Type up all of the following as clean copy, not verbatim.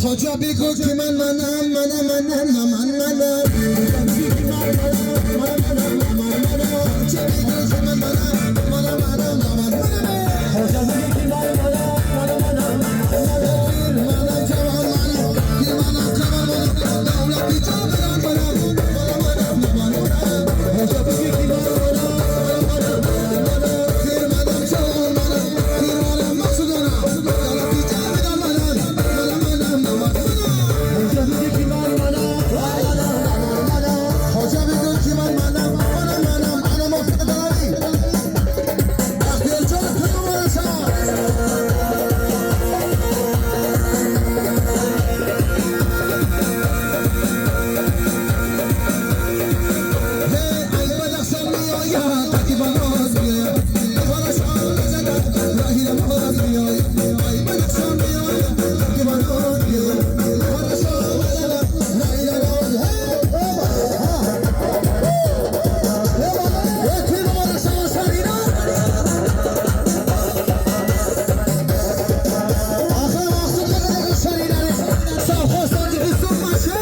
Хоҷа бигӯ ки ман манам, манам, манам, ман манам. Хоҷа бигӯ ки ман манам, манам, манам, ман манам. Хоҷа бигӯ ки ман манам, манам, манам, ман манам. Пир манам, ҷавон манам, пир манам, ҷавон манам, давлати ҷовидон манам, манам, манам, ман манам. Хоҷа бигӯ ки ман манам, манам, манам, ман манам. Пир манам, ҷавон манам, пир манам, мақсудонам, давлати ҷовидон манам, манам, манам, ман манам. Хоҷа бигӯ ки ман манам, манам, манам, манам. Хоҷа бигӯ ки ман манам, манам, манам, манам офтадари. Бахтиёрҷон кунумонашон. Эй Бадахшон меояд, таки ба ноз меояд. Хорашон мезанад, раҳи намоз меояд. Ай Бадахшон меояд, таки ба ноз меояд. Хорашон мезанад, раҳи намоз. Эй, оба, ҳа. Эй, пирмонашон шарина. Охир мақсуд мекунад шарина. Совхоз Тоҷикистон маша.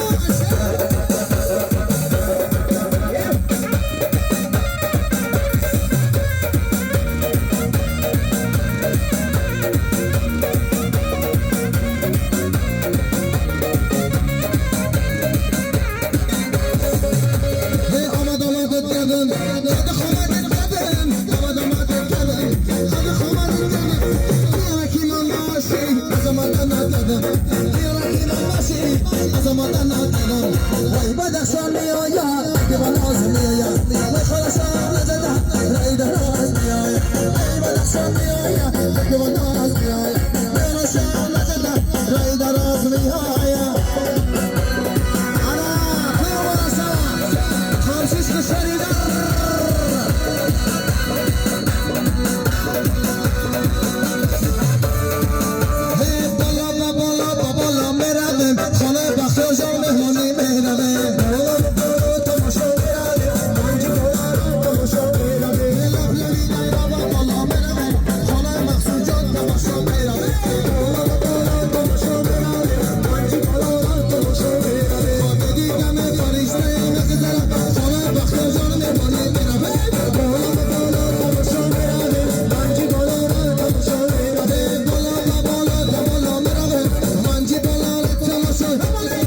Hey, омад омадат кардам, қад хомадат кардам, омад омадат кардам, қад хомадат кардам. Биёра ки ман бошӣ, аз омадан надодам. Биёра ки ман бошӣ, аз омадан надодам. Вой Бадахшон меояд, ки ба ноз меояд. Вой Хорашон назада, раи дароз меояд. Эй Бадахшон меояд, ки ба ноз меояд. Хорашон назада, раи дароз меояд. Ана, пирмонашон, Хамшишки шаридар. Hey, бола ба бола ба бола меравем, хонаи Бахтиёрҷон меҳмонӣ меравем. Бола ба боло тамошо меравем, ганҷи боларо тамошо меравем. Лаб лаби дайра ба боло меравем, хонаи Мақсудҷон тамошо меравем. Бола ба боло тамошо меравем, ганҷи боларо тамошо меравем. Хоби дидам фариштаи мегузарам, хонаи Бахтиёрҷон меҳмонӣ меравем. Бола ба боло тамошо меравем, ганҷи боларо тамошо меравем. Бола ба боло ба боло меравем, ганҷи боларо тамошо меравем.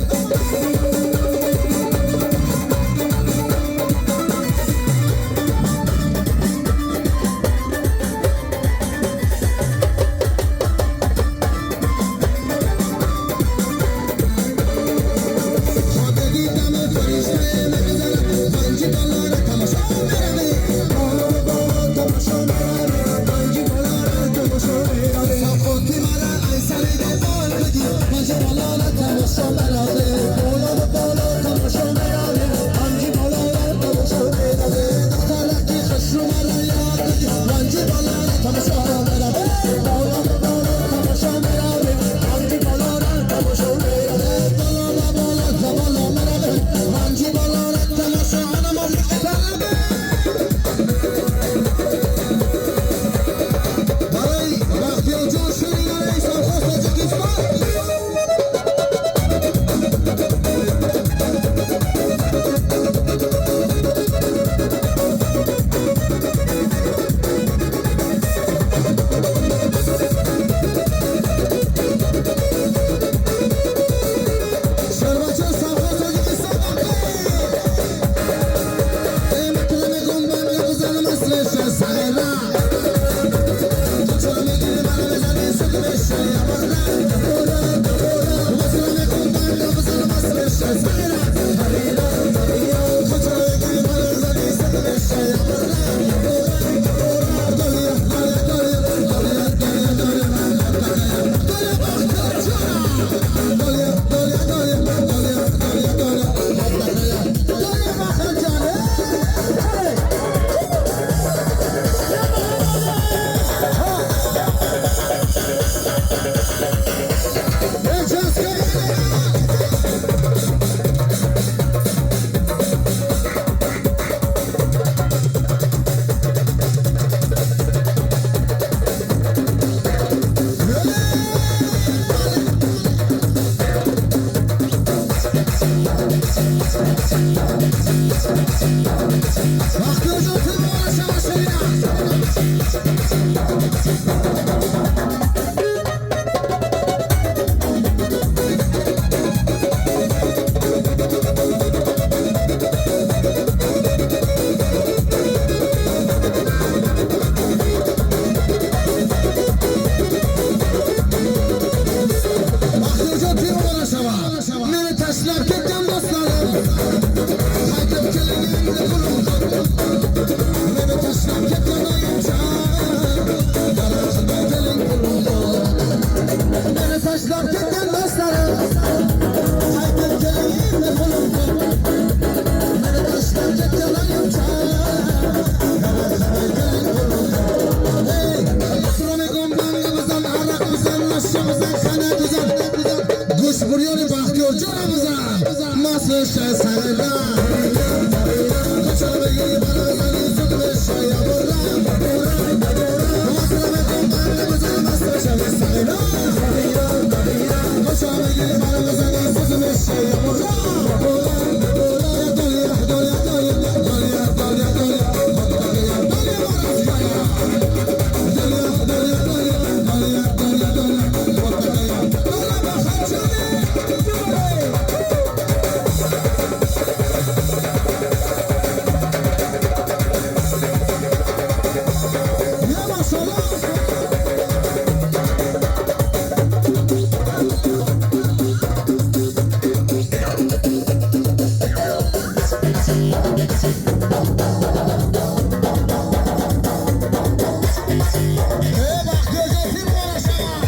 Хоби дидам фариштаи мегузарам, ганҷи боларо тамошо меравем. Бола ба боло тамошо меравем, ганҷи боларо тамошо меравем. Савқоти мара ай сари девор бигир, ганҷи боларо тамошо меравем. Бола ба боло тамошо меравем, ганҷи боларо тамошо меравем. Духтараки хушрӯ мара ёд бигир, ганҷи боларо тамошо меравем. Бола ба боло тамошо меравем, ганҷи боларо тамошо меравем. Бола ба боло ба боло меравем, ганҷи боларо тамошо ана мамлакат. Барои Бахтиёрҷон Ширинаи совхоз Тоҷикистон. Шарбатҷон совхоз Тоҷикистон бахир. Эй мекунам мегум мегузарам аз реша сағира. Чаро мегири мана мезани суд меша ябарда. Чаро мекун мегузарам аз реша сағира. Чаро мегири мана мезани суд меша ябарда. Долия, долия, долия, долия, долия, долия, долия, Бахтиёрҷон. Долия, долия, долия, долия, долия, долия, долия, Бахтиёрҷон. Hey! Hey, just get it! Yeah! Коша бизан, хана бизан, гӯшбурёни Бахтиёрҷона бизан, масша сағира. Коча бигири, бара бизани, зуд беша ябора. Масра банда бизан, масша сағира. Коча бигири, бара бизани, зуд беша ябора. Дунё, дунё, дунё, дунё, дунё, дунё, дунё, дунё, дунё, дунё, дунё, дунё, дунё, дунё. Я машаллоҳ. Э, Бахтиёрҷон, тир бора шавад.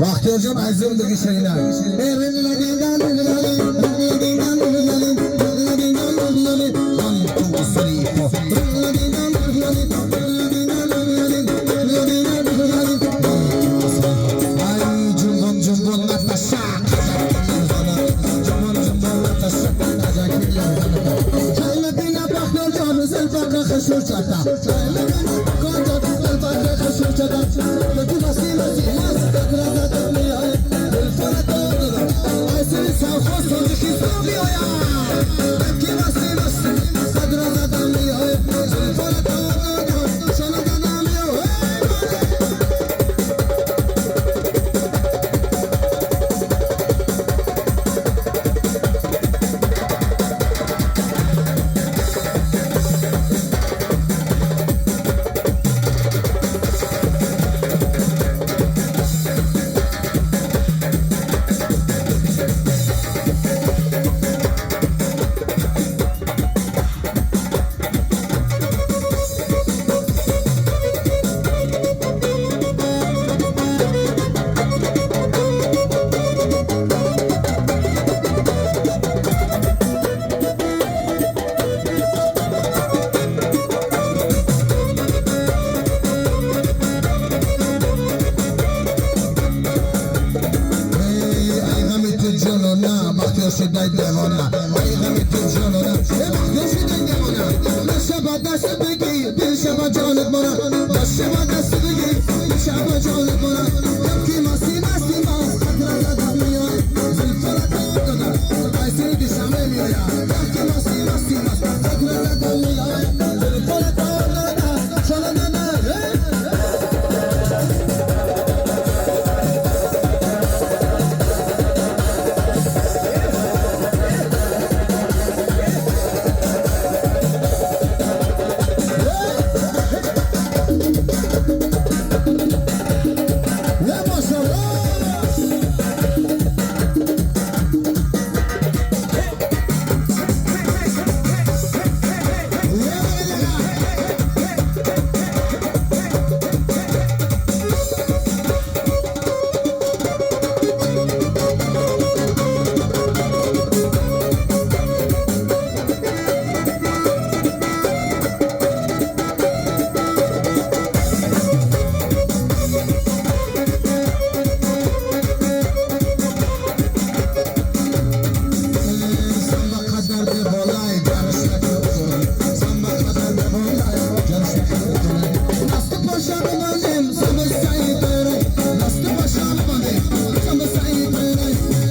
Бахтиёрҷон, азизом, диги ширина. Ай, ҷунбон, ҷунбон, Наташа, ҷунбон, ҷунбон, Наташа. Бахтиёрҷон, зулфака хушур чата, хушур чата. Шидай девона, ай ғами ту ҷонона, э, Бахтиёр, шидай девона. Дашаба даст бигир, дилшаба ҷонат мона. Дашаба даст бигир, дилшаба ҷонат мона. Ки масти, масти, маст, хатра задам меояд, зулфара тоб додам, ай сири душанбе меояд. Ки масти, масти, маст, хатра задам меояд, зулфара тоб додам, шона додам.